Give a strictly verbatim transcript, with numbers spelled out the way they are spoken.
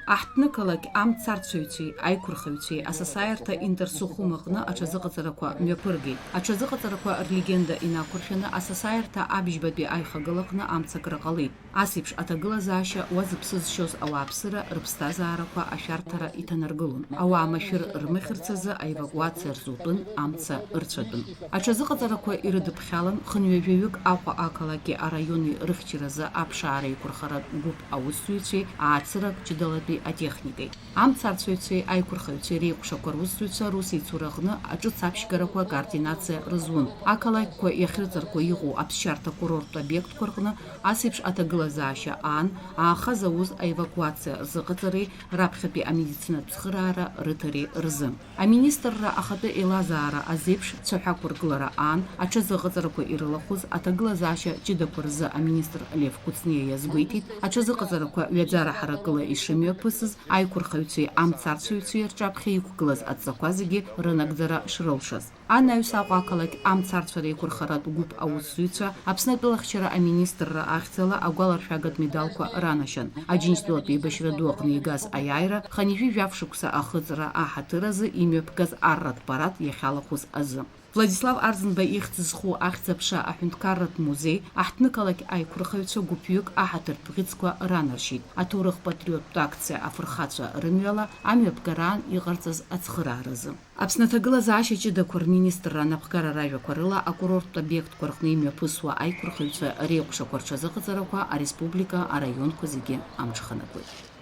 Аҳҭнықалақь амцарцәаҩцәеи аиқәырхаҩцәеи асасааирҭа Интерсухум аҟны аҽазыҟаҵарақәа мҩаԥыргеит. Аҽазыҟаҵарақәа рлегенда инақәыршәаны асасааирҭа абжьбатәи аихагылаҟны амцакра ҟалеит. Ас еиԥш аҭагылазаашьа уа зыԥсы зшьоз ауааԥсыра рыԥсҭазаарақәа ашәарҭара иҭанаргылон. Ауаа машәыр рмыхьырц азы аевакуациа рзутәын амца ырцәатәын. Аҽазыҟаҵарақәа ирыдыԥхьалан хынҩажәаҩык Аҟәа ақалақьи араиони рыхьчаразы аԥшаара еиқәырхаратә гәыԥ аусзуҩцәеи аацырак ҷыдалатәи атехникеи. Амцарцәаҩцәеи аиқәырхаҩцәеи реикәшақәа русзуҩцәа русеицураҟны аҿыц аԥшьгарақәа координациа рызун. Ақалақьқәа иахьрыҵаркуа иҟоу аԥсшьарҭа курорттә обиектқәа рҟны ас еиԥш аҭагылазаашьа аан, ааха зауз аевакуациа рзыҟаҵареи раԥхьатәи амедицинатә цхыраара рыҭареи рзы. Аминистрра ахатәы еилазаара азеиԥш цәаҳәақәыргылара аан аҽазыҟаҵарақәа ирылахәыз аҭагылазаашьа ҷыдақәа рзы аминистр Лев Кәыҵниа иазгәеиҭеит, аҽазыҟаҵарақәа ҩаӡара ҳаракыла ишымҩаԥысыз, аиқәырхаҩцәеи амцарцәаҩцәеи рҿаԥхьа иқәгылаз адҵақәа зегьы рынагӡара шрылшаз. Анаҩс Аҟәа ақалақь амцарцәа реиқәырхаратә гәыԥ аусзуҩцәа Аԥсны атәылахьчара аминистрра ахьӡала агәаларшәагатә медалқәа ранашьан. Аџьынџьтәылатә еибашьра ду аҟны игаз аиааира хынҩажәи жәаф шықәса ахыҵра аҳаҭыр азы имҩаԥгаз арратә парад иахьалахәыз азы. Владислав Арӡынба ихьӡ зху ахьӡ-аԥша аҳәынҭқарратә музеи аҳҭнықалақь аиқәырхаҩцәа гәыԥҩык аҳаҭыртә бӷьыцқәа ранаршьеит. Аҭоурых-патриоттә акциа афырхацәа рымҩала амҩаԥгараан иҟарҵаз ацхырааразы. Аԥсны аҭагылазаашьа ҷыдақәа рминистрра анапхгара ражәақәа рыла, акурорттә обиектқәа рҟны имҩаԥысуа аиқәырхаҩцәа реикәшақәа рҽазыҟаҵарақәа ареспублика араионқәа зегьы амҽханакуеит.